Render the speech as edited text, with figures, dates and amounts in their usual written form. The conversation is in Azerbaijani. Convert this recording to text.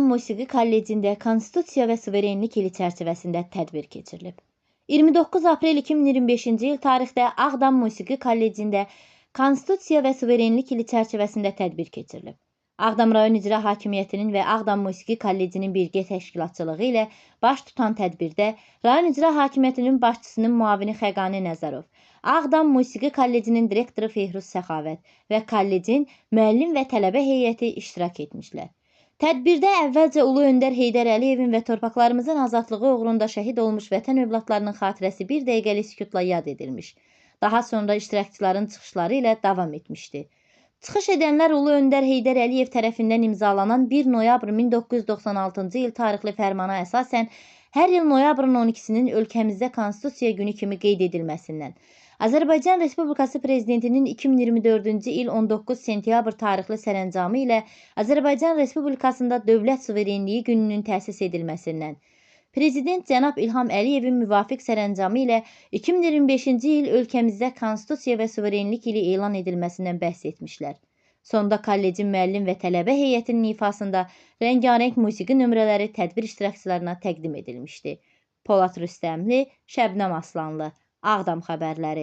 Ağdam Musiqi Kollecində Konstitusiya və Suverenlik ili çərçivəsində tədbir keçirilib. 29 aprel 2025-ci il tarixdə Ağdam Musiqi Kollecində Konstitusiya və Suverenlik ili çərçivəsində tədbir keçirilib. Ağdam rayon İcra Hakimiyyətinin və Ağdam Musiqi Kollecinin birgə təşkilatçılığı ilə baş tutan tədbirdə rayon İcra Hakimiyyətinin başçısının müavini Xəqani Nəzərov, Ağdam Musiqi Kollecinin direktoru Fehruz Səxavət və kollecin müəllim və tələbə heyəti iştirak etmişlər. Tədbirdə əvvəlcə Ulu Öndər Heydər Əliyevin və torpaqlarımızın azadlığı uğrunda şəhid olmuş vətən övladlarının xatirəsi bir dəqiqəlik sükutla yad edilmiş. Daha sonra iştirakçıların çıxışları ilə davam etmişdi. Çıxış edənlər Ulu Öndər Heydər Əliyev tərəfindən imzalanan 1 noyabr 1996-cı il tarixli fərmana əsasən hər il noyabrın 12-sinin ölkəmizdə Konstitusiya günü kimi qeyd edilməsindən, Azərbaycan Respublikası Prezidentinin 2024-cü il 19 sentyabr tarixli sərəncamı ilə Azərbaycan Respublikasında Dövlət Suverenliyi Gününün təsis edilməsindən, Prezident cənab İlham Əliyevin müvafiq sərəncamı ilə 2025-ci il ölkəmizdə Konstitusiya və Suverenlik ili elan edilməsindən bəhs etmişlər. Sonda kollecin müəllim və tələbə heyətinin ifasında rəngarəng musiqi nömrələri tədbir iştirakçılarına təqdim edilmişdi. Polad Rüstəmli, Şəbnəm Aslanlı, Ağdam xəbərləri.